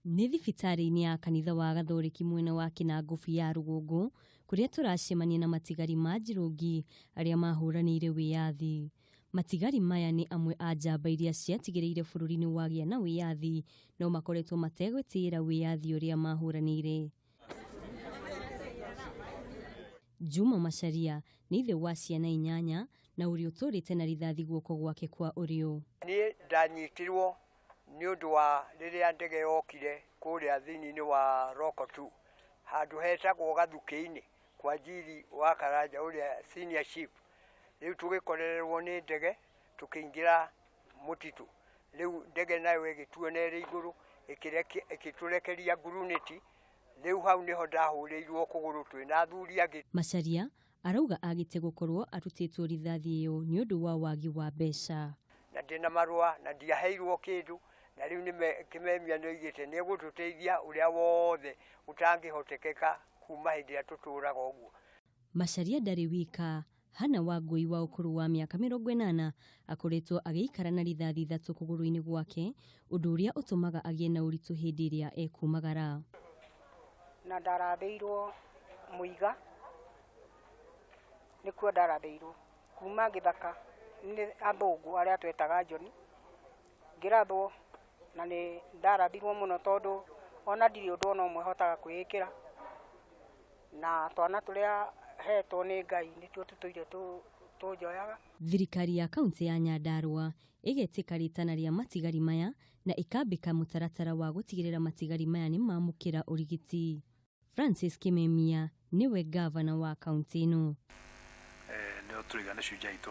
Nĩ thibitarĩ-inĩ ya kanitha wa Gathoreki mwena wa Kinangobi ya rũgongo kũrĩa tũracemania na matigari ma Njirũngi arĩa mahũranĩire wĩyathi. Matigari maya nĩ amwe a njamba iria ciatigĩrĩire bũrũri nĩ wagĩa na wĩyathi no makoretwo mategwĩtĩĩra wĩyathi ũrĩa mahũranĩire. Juma Macharia nĩ ithe wa ciana 8 na ũrĩa ũtũrĩte na rithathi guoko gwake kwa ũrĩo. Niĩ ndanyitirwo nĩ ũndũ wa rĩrĩa ndege yokire kũrĩa thĩinĩ wa Roko 2 handũ hetagwo Gathukĩ-inĩ kwa Njiri wa Karanja ũrĩa senior chief. Rĩu tũgĩkorererwo nĩ ndege tũkĩingĩra mũtitũ. Rĩu ndege nayo ĩgĩtuona ĩrĩ igũrũ ĩgĩtũrekeria ngurunĩti. Rĩu hau nĩho ndahũrĩirwo kũgũrũ twĩna athuri angĩ. Macharia arauga agĩte gũkorwo arutĩtwo rithathi ĩyo nĩ ũndũ wa wagi wa mbeca. Na ndĩna marũa na ndiaheirwo kĩndũ na rĩu nĩ Kimemia nĩoigĩte nĩegũtũteithia ũrĩa wothe ũtangĩhotekeka kuma hĩndĩ ĩrĩa tũtũraga ũguo. Macharia ndarĩ wika. Hana Wangui wa ũkũrũ wa mĩaka 80 akoretwo agĩikara na rithathi 3 kũgũrũ-inĩ gwake, ũndũ ũrĩa ũtũmaga agĩe na ũritũ hĩndĩ ĩrĩa ekumagara. Na ndarathĩirwo mũiga nĩkuo ndarathĩirwo kuma gĩthaka nĩ athũngũ arĩa twetaga Njoni ngĩrathwo na nĩ ndarathirwo mũno tondũ ona ndirĩ ũndũ ona ũmwe hotaga kwĩĩkĩra na twana tũrĩa hetwo nĩ Ngai nĩtuo tũtũire tũnjoyaga. Thirikari ya kaunti ya Nyandarua ĩgetĩka rĩtana rĩa matigari maya na ĩkambĩka mũtaratara wa gũtigĩrĩra matigari maya nĩ mamũkĩra ũrigiti. Francis Kimemia nĩwe gavana wa kaunti ĩno. Nĩo tũrĩga nĩ cunja itũ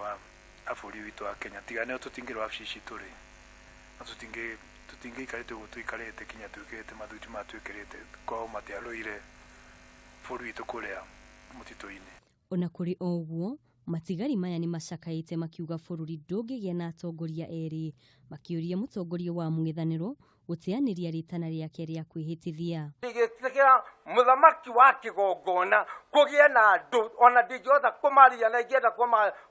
a bũrũri witũ wa Kenya tiga nĩo tũtingĩrwo wabici ici tũrĩ na tũtingĩikarĩte ũguo tũikarĩte kinya twĩkĩrĩte mathuti maya twĩkĩrĩte kwao matiarũire bũrũri witũ kũrĩa mũtitũ-inĩ. Ona kũrĩ o ũguo matigari maya nĩ macakaĩte makiuga bũrũri ndũngĩgĩa na atongoria erĩ, makĩũria mũtongoria wa mũng'ethanĩro gũteanĩria rĩtana rĩake rĩa kwĩhĩtithia. Gĩtĩkĩra mũthamaki wa kĩgongona kũgĩe na andũ ona ndingĩhota kũmaria na ingĩenda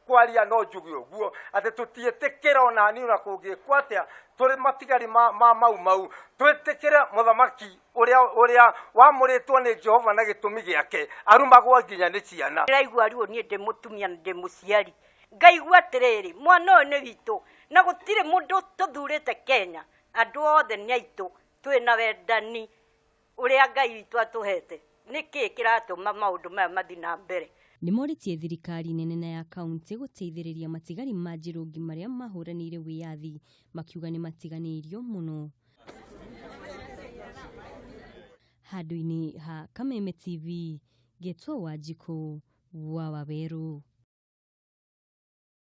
kwaria no njuge ũguo atĩ tũtiĩtĩkĩra ona hanini ona kũngĩkwo atĩa tũrĩ matigari ma Mau Mau twĩtĩkĩre mũthamaki ũrĩa wamũrĩtwo nĩ Jehova na gĩtũmi gĩake arumagwo nginya nĩ ciana. Ndĩraigua ruo niĩ ndĩ mũtumia na ndĩ mũciari ngaigua atĩrĩrĩ mwana ũyũ nĩ witũ na gũtirĩ mũndũ tũthurĩte Kenya andũ othe nĩ aitũ twĩna wendani ũrĩa Ngai witũ atũhete nĩkĩ kĩratũma maũndũ maya mathiĩ na mbere. Nĩ morĩtie thirikari nene na ya kaunti gũteithĩrĩria matigari ma Njirũngi marĩa mahũranĩire wĩyathi makiuga nĩ matiganĩirio mũno. Handũ-inĩ ha Kameme TV, Getwa Wanjikũ wa Waweru.